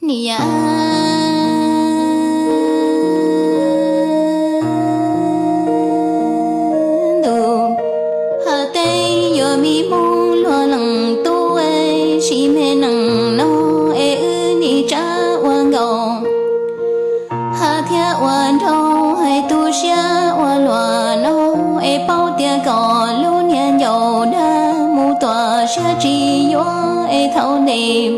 Niam ntuj, hais tias yuav me moog luag leej tub es sim me neej no es wb nim tsav ua nkaus. Hais thiab ua nraug hais tu siab ua luag no es paub tias koj lub niag ncauj dag mus tuam siab tsis yuav es thaum ntej.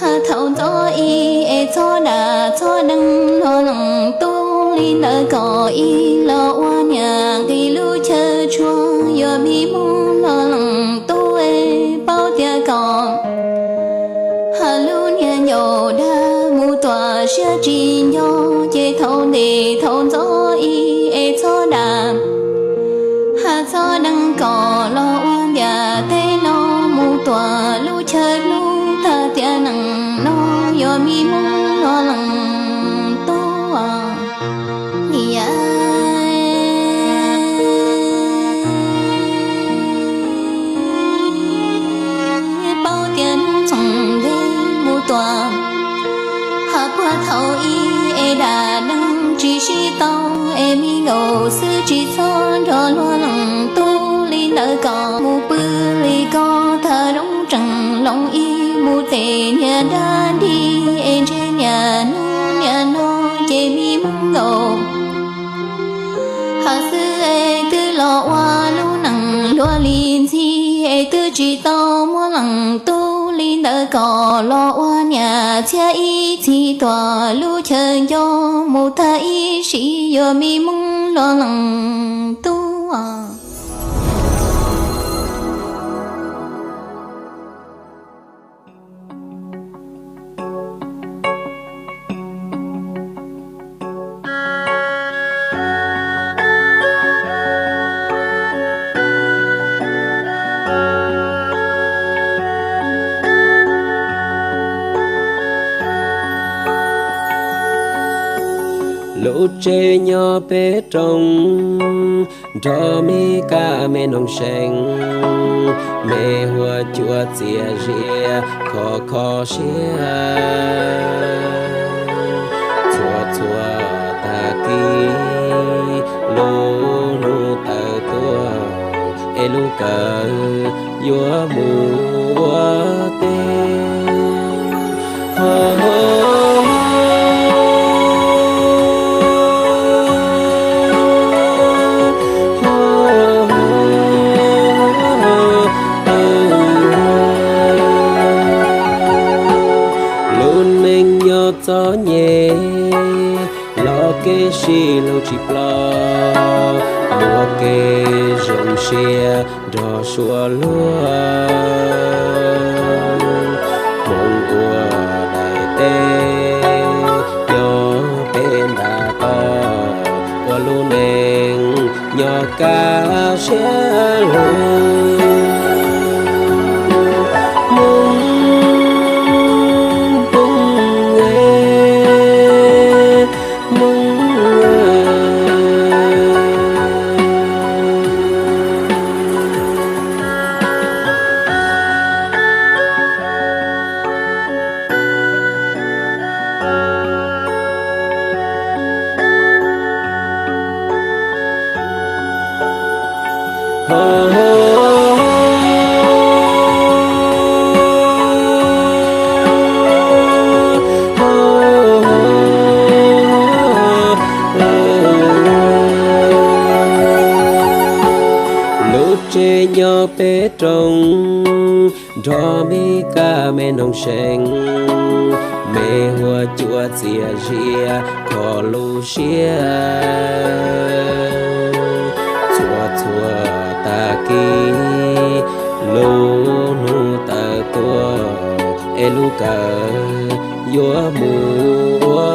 Hais thaum ntxov ib es txhob dam txhob deev luag leej tub li ntawd kom ib los ua niam nqis lub chaw tshua yuav me moog luag leej tub es paub tias koj hais lub niag ncauj dag mus tuam siab tsis nco ces thaum ntej thaum ntxov ib es txhob dam hais txhob deev kom los ua ntiaj teb no mus tuam lub chaw hlub tag tias neej no yuav me moog luag leej tub. Niam paub tias hnub txoos ntev mus tuam, hais puag thaum ib es dam deev tsis sib tau es me nkaus xwb tsis txhob nrog luag leej tub li ntawd kom mus pw li ko tag zoo tseem loo ib mus tes niag dab dig es ntshe niaj hnub niaj no ces me moog nkaus hais xwb es twb los ua lub neej luag li ntxhi es twb tsis tau muaj leej tub li ntawd kom los ua niam txhiab ib txhis tuam lub chaw nco mus tag ib sim yuav me moog luag leej tub. Lub tsev nyob peb rooj, nrog me kab me noog seev, me huab cua txias zias kho kho siab. Txhua txhua tag kis lub hnub tawm tuaj, es lub kawm yuav mus ua teb. Lub neej nyob txom nyem, los kev sib hlub tsis ploj, muaj kev zoo siab nrog suav luag. Hmoov ua daim teb nyob peb nta toj, ua lub neej nyob kaj siab lug. Hmoov poob, hmoov Lub tsev nyob peb rooj, nrog me kab me noog seev, me huab cua txias zias kho lub siab. Txhua txhua tag kis lub hnub tawm tuaj, es lub kawm yuav mus ua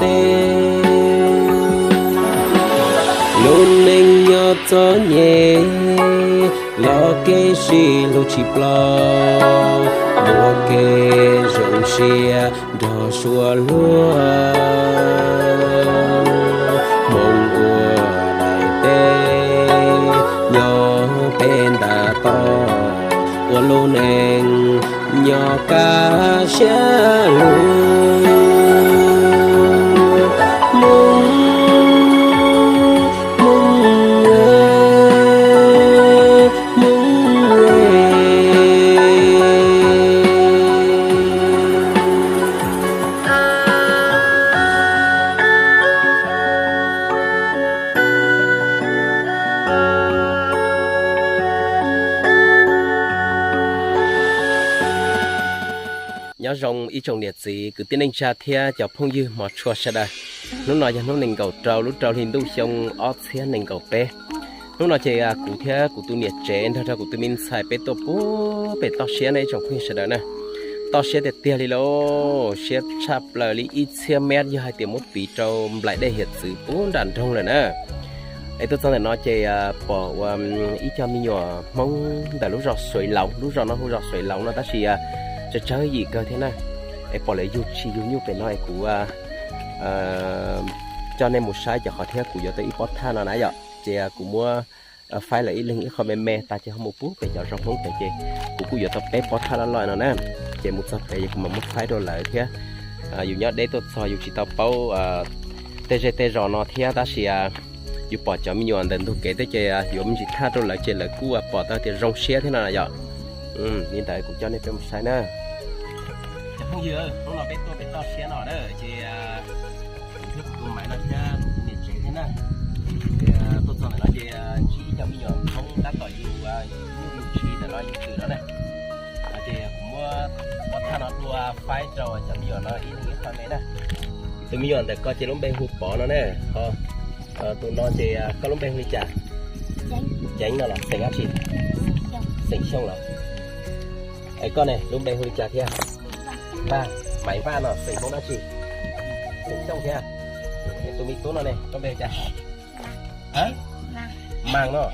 teb. Lub neej nyob txom nyem, los kev sib hlub tsis ploj, muaj kev zoo siab nrog suav luag. Hmoov ua daim teb nyob peb nta toj, ua lub neej nyob Kaj siab lug Hmoob, Hmoob, Hmoob. Nyob zoo ib tsoom niam txiv kwv tij neej tsa thiab cov phooj ywg hmov tshua sawv daws. Hnub no yog hnub nees nkaum rau lub rau hli ntuj xyoo ob txhiab nees nkaum peb. Hnub no ces kuv thiab kuv tus niam tsev nrog rau kuv tus me ntxhais peb tuaj puag pem toj siab na ib tsoom phooj ywg sawv daws na. Toj siab tiag tiag li lauj, siab tshaj plaws li ib txhiab mev yog hais tias muab piv rau nplaim dej hiav txwv puag nram nroog lawm na. Es tuaj txog ntawm no ces pom ua ib co me nyuam Hmoob ntawm lub zos Xuav Lauv, lub zos no hu zos Xuav Lauv no tab sis tsawg tsawg yim kawg thiab na. Es pom lawv yug tshis yug nyuj pem no es kuv coj nej mus saib cov qhov thiab kuv yuav tau ib pob thaj no na yom. Ces kuv muab faib lawv ib leeg ib qho me me tas ces ho mus puag pem cov zos Hmoob pem ces kuv kuj yuav tau peb pob thaj loj loj no na. Ces mus txog pem ces kuv mam muab faib rau lawv thiab. Yus nyob deb tuaj txog yus tsis tau paub tej zej tej zos no thiab tab sis yus pom cov me nyuam ntawm ntug kev tej ces yuav me ntsis thaj rau lawv ces lawv kuj pom tau tias zoo siab thiab no yom. Li ntawd kuv coj nej peb mus saib na. Cov phooj ywg, hnub no peb tuaj pem toj siab no na ces kuv thiab kuv tus Maiv no thiab kuv tus niam tsev thiab na. Ces tuaj txog ntawm no ces ntsib ib co me nyuam Hmoob tab tom yug nyuj yug tshis ntawm no yug twm no na. Ces kuv muab pob thaj no dua faib rau cov me nyuam no ib leeg ib qho me na. Tus me nyuam ntawm ko ces lub npe hu Pov no na. Ho tus no ces koj lub npe hu li cas? Ceev no los xeem dab tsi? Xeem Xyooj los? Es koj ne lub npe hu li cas thiab? Vaj, Maiv Vaj no xeem Hmoob dab tsi? Xeem Xyooj thiab. Es tus me tub no ne koj npe hu cas? Maas no.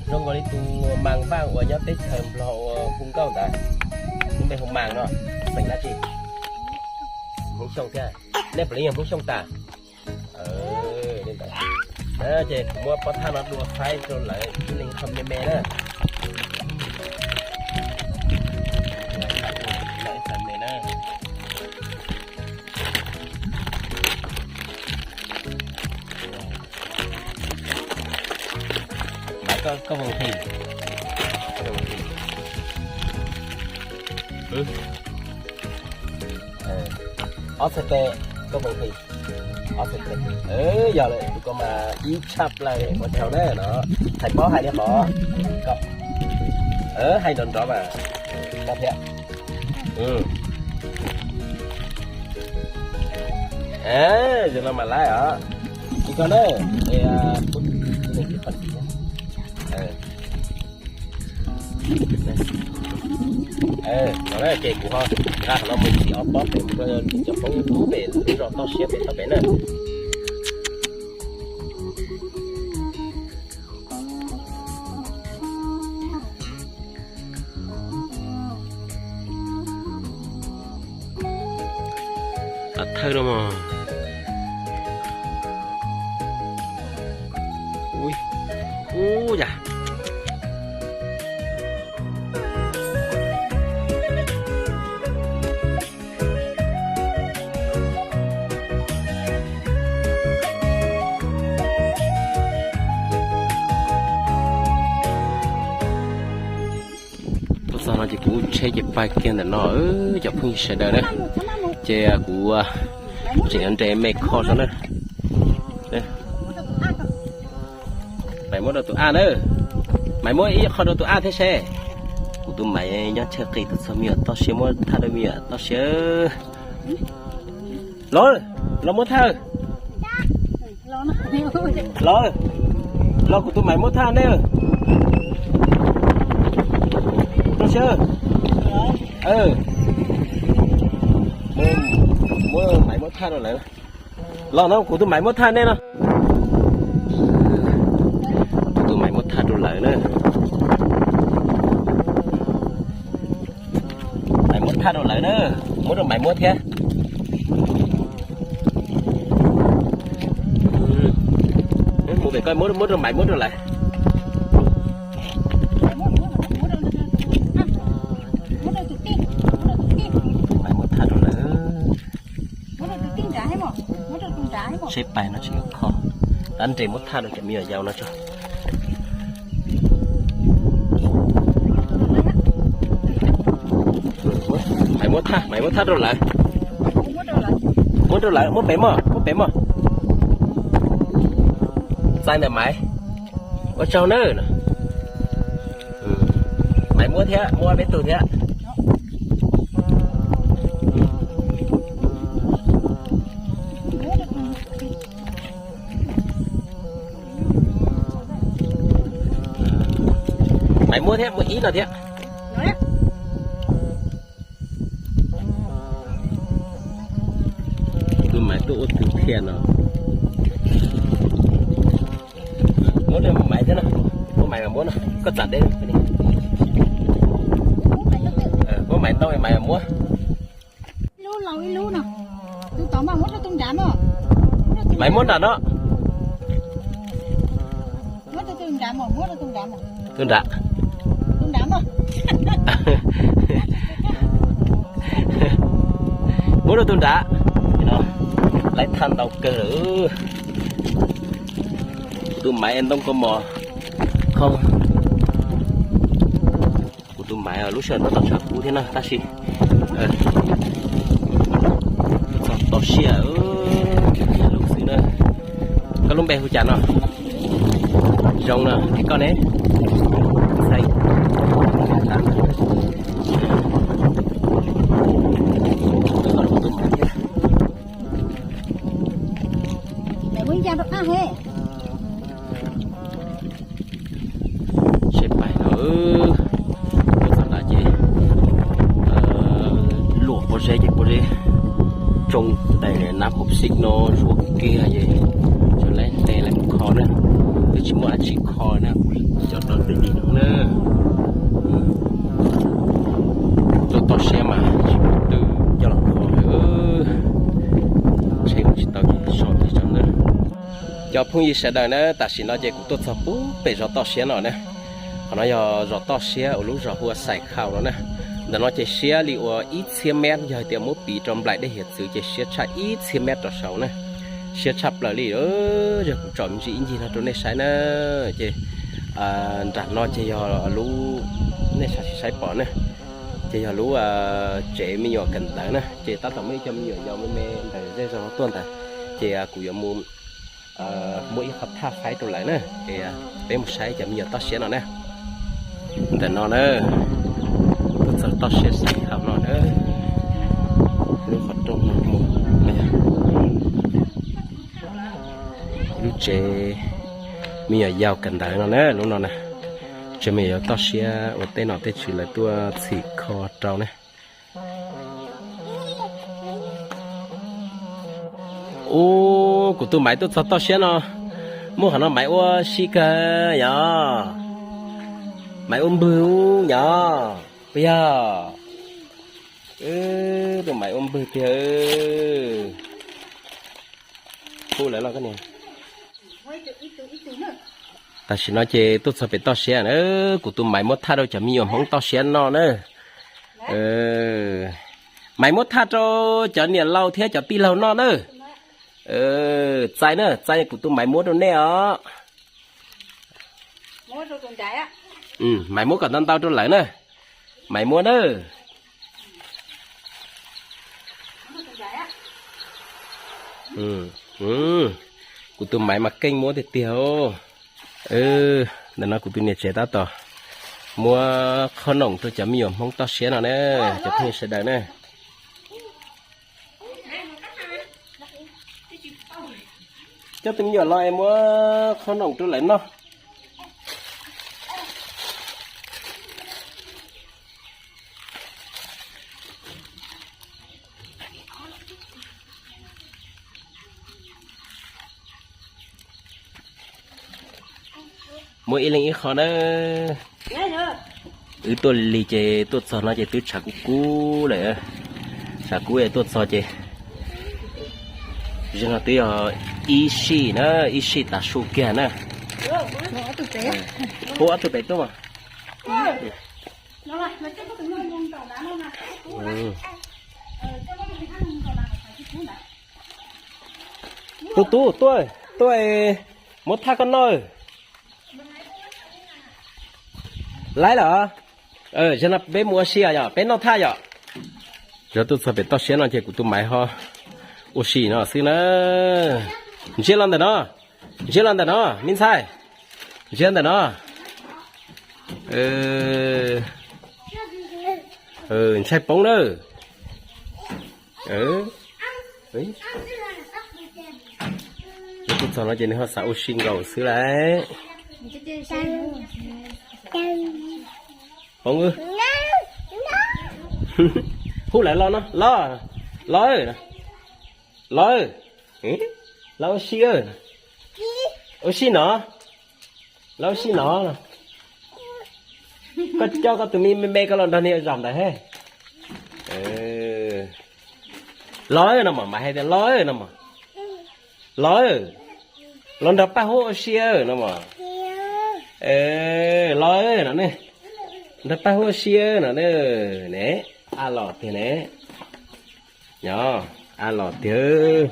Zoo nkaus li tus Maas Vaj uas nyob teb chaws Nplog uas hu nkauj ntawd. Lub npe hu Maas no, xeem dab tsi? Hmoob Xyooj thiab. Nej puav leej yog Hmoob Xyooj tas? Li ntawd. Ces kuv muab pob thaj no dua faib rau lawv ib leeg qho me me na. Lawv ib qho me na. Maiv, koj voos hli? Ob txhais tes, koj voos hli? Ob txhais tes. Yog lawm, tus ko mas ib tshaj plaws ua tsaug na no. Txhais pob hais li qhov ko, hais nrov nrov mas koj thiab. Zaum no mas laib os. Ib ko na. Ces kuv ho nqa qhov no mus txiv ob pob pem mus rau cov Hmoob lub pem lub zos toj siab pem toj pem na. Thawj no mog. Ub, ub yam. Tuaj txog no ces kuv tsheb ces pais kiag ntawm no, cov phooj ywg sawv daws na. Ces kuv tseem yuav nres me kho rau na. Maiv muab rau tus aj na. Maiv muab ib qho rau tus aj thiab seb. Kuv tus Maiv nyob chaw qis tuaj txog me nyuam toj siab muab thaj rau me nyuam toj siab. Los, los muab thaj. Los, los kuv tus Maiv muab thaj nej. Toj siab. Muab Maiv muab thaj rau lawv. Los no kuv tus Maiv muab thaj nej no. Kuv tus Maiv muab thaj rau lawv na. Maiv muab thaj rau lawv na. Muab rau Maiv muab thiab. Mus pem koj muab, muab rau Maiv muab rau lawv. Tsheb pais no tsis kho, tab nres muab thaj rau cov me nyuam yaus no tso. Maiv muab thaj, Maiv muab thaj rau lawv. Muab rau lawv, muab pem mog, muab pem mog. Txais ntawm Maiv. Ua tsaug nawb. Maiv muab thiab, muab peb tug thiab. Maiv muab thiab, muab ib no thiab. Tus Maiv tuaj ua twg thiab no. Muab rau Maiv thiab no. Muab Maiv mas muab no, koj txav deb. Muab Maiv ntau Maiv mas muab. Maiv muab nram no. Tus nram. Muab rau tus nram. Lawv thaj ntau kawg lawm. Tus Maiv ntoo kaus mom kho. Kuv tus Maiv lub sij hawm no tau tshav kub thiab na tab sis txog toj siab lug xwb na. Koj lub npe hu cas no? Zoo no, es koj ne? Tsheb pais no, tuaj txog ntawd ces luam pob zeb ces pob zeb tsoo tais nab hauv xib no zuav kiag ces tsuas laib tes laib kho na, twb tsis muaj dab tsi kho na, cov rau twb dim no na. Tuaj toj siab mas tsis muaj twg coj los kho lawm. Tsheb mus tsis tau ces so tes tso na. Cov phooj ywg sawv daws na, tam sim no ces kuv tuaj txog pub pem zos toj siab no na. Qhov no yog zos toj siab uas lub zos hu ua Xais Khau no na. Ntawm no ces siab li uas ib txhiab mev, yog hais tias muab piv rau nplaim dej hiav txwv ces siab tshaj ib txhiab mev rau saud na. Siab tshaj plaws li. Yog kuv tsom me ntsis ib ncig no rau nej saib na, ces nram no ces yog lub, nej saib tsis saib pom na, ces yog lub tsev me nyuam kawm ntawv na, ces tab tom muaj ib co me nyuam yaus me me ntawm zej zog no tuaj ntawd, ces kuv yuav mus muab ib qho thaj faib rau lawv na, es peb mus saib cov me nyuam toj siab no na. Ntawm no na, tuaj txog toj siab Xais Khau no na, lub qhov rooj no mus, lub tsev me nyuam yaus kawm ntawv no na, lub no na, tsev me nyuam yaus toj siab ua tej nom tej tswv lawv tuaj txhim kho rau na. Ub, kuv tus Maiv tuaj txog toj siab no, muaj qhov no Maiv ua si kawg yom. Maiv ua npwg yom, puas yog? Tus Maiv ua npwg tiag. Hu lawv los koj niam. Tam sim no ces tuaj txog pem toj siab na, kuv tus Maiv muab thaj rau cov me nyuam Hmoob toj siab noj na. Maiv muab thaj rau cov niam laus thiab cov tij laug noj na. Txais na, txais kuv tus Maiv muab rau nej os. Maiv muab kom ntau ntau rau lawv na. Maiv muab na. Kuv tus Maiv mas keej muab tiag tiag. Ntawm no kuv tus niam tsev tab tom muab qhob noom rau cov me nyuam Hmoob toj siab no na, cov phooj ywg sawv daws na. Coj tus me nyuam los es muab qhob noom rau lawv noj. Muab ib leeg ib qho na. Wb tuaj lig ces tuaj txog no ces twb tshav kub kub lawm. Tshav kub es tuaj txog ces zeeg no twb yog ib sij na, ib sij tav su kiag na. Hu ob tug pem tuaj mas. Tus tub tuaj, tuaj muab thaj koj noj. Laib lawm. Zaum no peb mus ua si yom, peb noj thaj yom. Yog tuaj txog pem toj siab no ces kuv tus Maiv ho ua si no xwb na. Ntsia los ntawm no, ntsia los ntawm no me ntxhais, ntsia ntawm no. Ntshai poob na. Tuaj txog no ces nws ho xav ua si nkaus xwb lauj. Poob. Hu lawv los no, los, los, los, los ua si, ua si no, los ua si no. Koj coj koj tus me me me koj los nrog niag zaum ntawd he. Los no mas, Maiv hais tias los no mas. Los, los nrog Paj Huab ua si no mas. Los no ne, nrog Paj Huab ua si no ne. Ne, a los tiag ne. Nyob, a los tiag.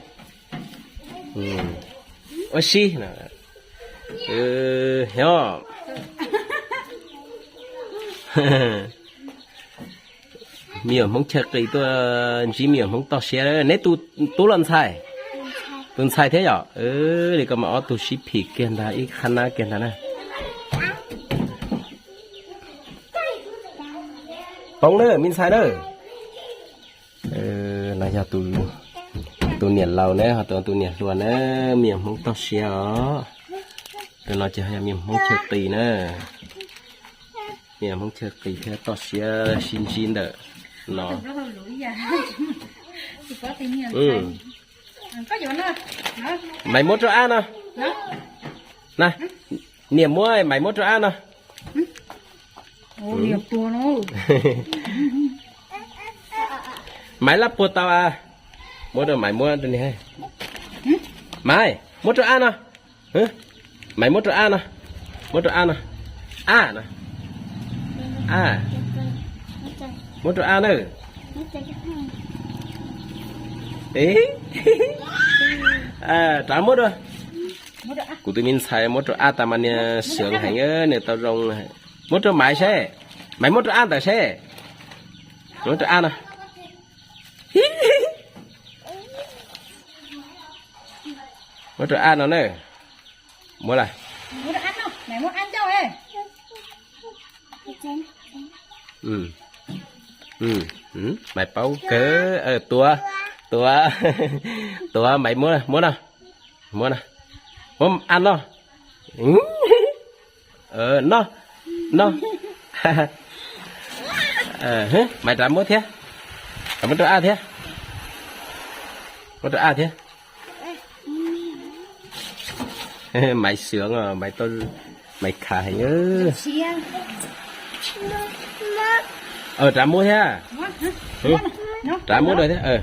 Ua si no. Nyob. Me nyuam Hmoob Chaw Qis tuaj ntsib me nyuam Hmoob toj siab. Neb tus tub los ntxhais? Tus ntxhais thiab yom. Li ko mas ob tug sib phim kiag ntag, ib qhab nab kiag ntag na. Poob na me ntxhais na. No yog tus niam laus na, ho tus niam hluas na, me nyuam Hmoob toj siab os. Tus no ces yog me nyuam Hmoob Chaw Qis na. Me nyuam Hmoob Chaw Qis thiab toj siab sib ntsib ntawm no. Maiv muab rau Ab no. Na, niam muab, Maiv muab rau Ab no. Maiv laj puag tau a. Muab rau Maiv muab rau ni. Maiv, muab rau Ab no. Maiv muab rau Ab no. Muab rau Ab no. Ab no. Ab. Muab rau Ab na. Rov muab rau. Kuv tus me ntxhais muab rau Ab tas mas niag seev heev, nws tau zoo. Muab rau Maiv seb. Maiv muab rau Ab ntawd seb. Muab rau Ab no. Muab rau Ab no na. Muab lawm. Maiv paub kawg. Tuav, tuav, tuav, Maiv muab, muab no. Muab no. Muab Ab no. No, no. Maiv rov muab thiab. Muab rau Ab thiab. Muab rau Ab thiab. Maiv sướng, Maiv, Maiv khav heev. Rov muab thiab. Rov muab rau thiab.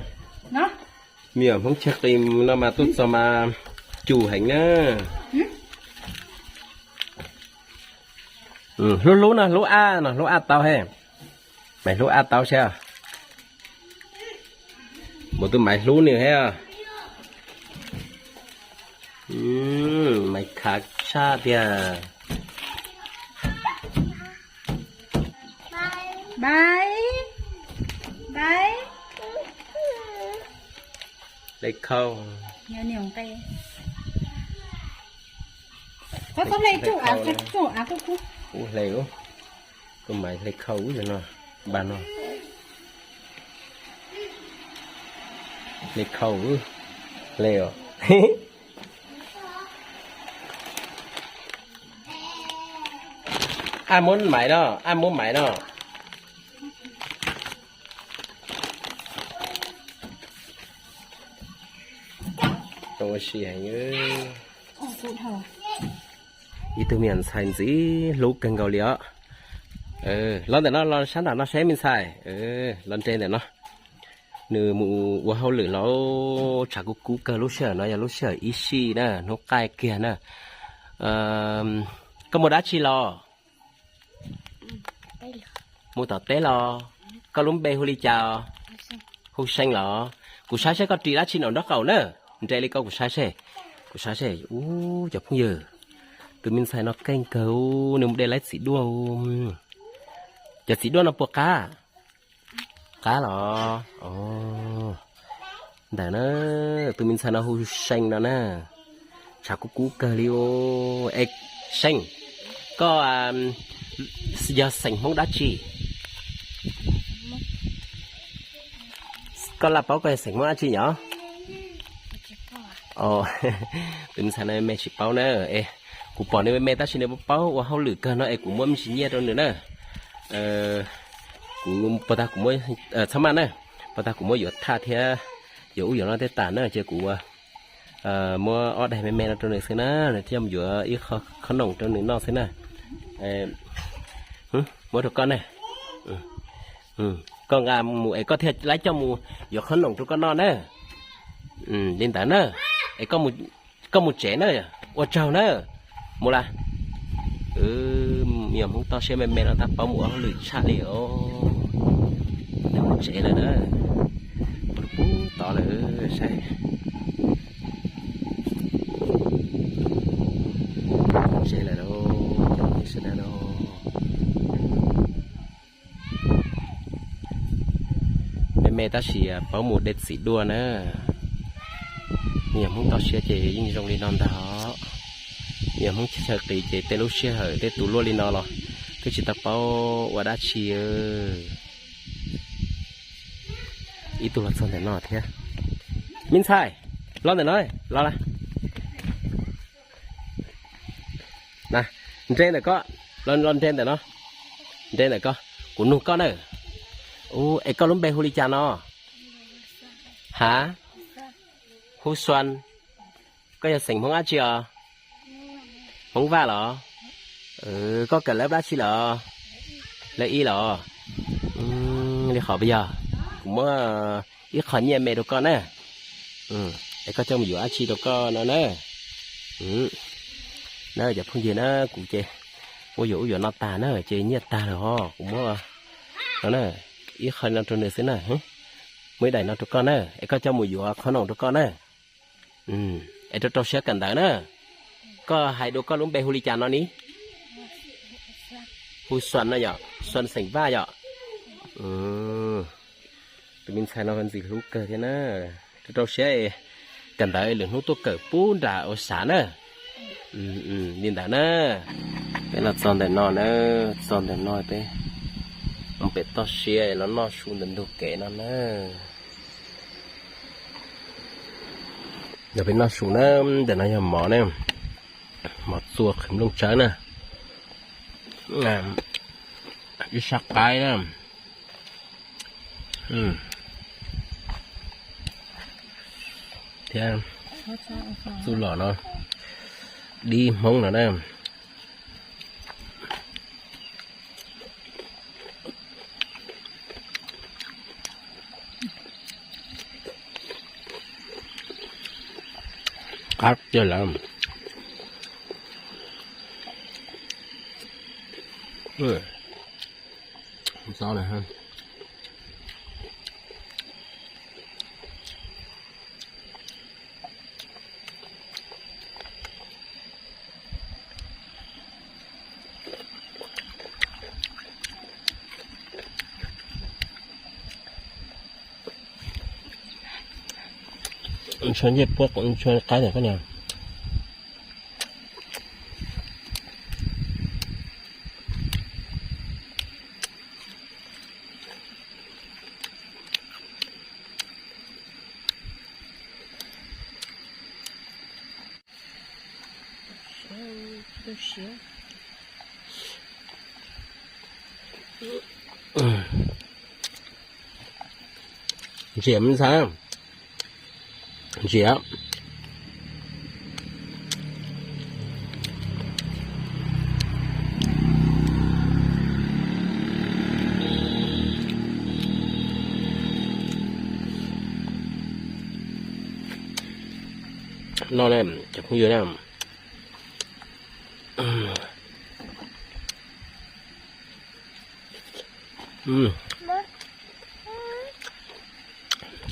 Me nyuam Hmoob Chaw Qis no mas tuaj txog mas cum heev na. Hlub hlub no, hlub Ab no, hlub Ab tau he. Maiv hlub Ab tau seb. Mus tus Maiv hlub nws he. Maiv khav tshaj tiag. Hle khau. Hle khau. Tus Maiv hle khau no, npaj no. Hle khau, hle os. Ab muab Maiv no, Ab muab Maiv no. Ib tug me nyuam ntxhais ntxim hlub kawg nkaus li os. Los ntawm no, los sab nram no seb me ntxhais. Los nres ntawm no. Nws mus ua hauj lwm los tshav kub kub kawg, lub sij hawm no yog lub sij hawm ib sij na, hnub qaij kiag na. Koj mus dab tsi los? Mus tom teb los? Koj lub npe hu li cas? Hu See los? Kuv saib saib koj ris dab tsi nraum nraub qaum na. Nres li koj kuv saib seb, kuv saib seb. Ub, cov phooj ywg, tus me ntxhais no keej kawg, nws mus de laib txiv duaj. Cov txiv duaj no puas qab? Qab los? Ntawm na, tus me ntxhais no hu See no na. Tshav kub kub kawg li. Es See, koj yog xeem Hmoob dab tsi? Koj laj paub koj yog xeem Hmoob dab tsi yom? Tus me ntxhais no me tsis paub na. Es kuv pom nws me me tab sis nws paub ua hauj lwm kawg no es kuv muab me ntsis nyiaj rau nws na. Kuv puas tag kuv muab, txhob maj na, puas tag kuv muab yuav thaj thiab yuav ub yuav no tej tas na ces kuv muab ob daig me me no rau nws xwb na, nws thiaj yuav ib qho khob noom rau nws noj xwb na. Muab rau koj na. Koj nqa mus es koj thiaj laib coj mus yuav khob noom rau koj noj na. Li ntawd na, es koj mus tsev na, ua tsaug na. Mus las. Yog Hmoob toj siab me me no tab paub mus ua hauj lwm tshaj li os. Mus tsev lawm na. Pub tod lawm saib. Tsev lawm lauj, cov phooj ywg sawv daws lauj. Me me tab sis paub mus de txiv duaj na. Yog Hmoob toj siab ces yeej zoo li no ntag os. Yog Hmoob chaw qis ces tej lub sij hawm tej tus luaj li no los twb tsis tau paub ua dab tsi. Ib tug los txog ntawm no thiab. Me ntxhais, los ntawm no, los las. Na, nres ntawm koj, los nres ntawm no, nres ntawm koj, kuv nug koj na. Ub, es koj lub npe hu li cas no? Ha? Hu Xuan. Koj yog xeem Hmoob dab tsi os? Hmoob Vaj los? Koj kawm lab dab tsi los? Lab ib los? Li qhov puas yog? Kuv muab ib qho nyiaj me rau koj na. Es koj coj mus yuav dab tsi rau koj no na? Na cov phooj ywg na, kuv ces ua yuav ub yuav no tag na ces nyiaj tag lawm ho kuv muab no na, ib qho no rau nws xwb na. Muab ib daim no rau koj na, es koj coj mus yuav khob noom rau koj na. Es rau rau siab kawm ntawv na. Koj hais dua koj lub npe hu li cas no ni? Hu Xuan no yom, Xuan xeem Vaj yom. Tus me ntxhais no ntxim hlub kawg thiab na. Rau rau siab kawm ntawv lwm hnub tuaj kawm pub nram ua sav na. Li ntawd na. Peb los txog ntawm no na, txog ntawm no peb mus pem toj siab los noj su ntawm ntug kev no na. Yog peb noj su na, ntawm no yog mov na, mov txua qhwv nplooj tsawb na, ib sab qaib na, thiab txuj lom no, dib Hmoob no na. Qab tiag lawm. Xob lawm ha. Ntshua ncej puab, ntshua qaib ntawm koj na. Ntsia me ntxhais, ntsia. No ne, cov phooj ywg na.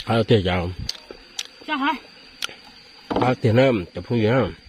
Qab tiag cas. Tiag na cov phooj ywg na.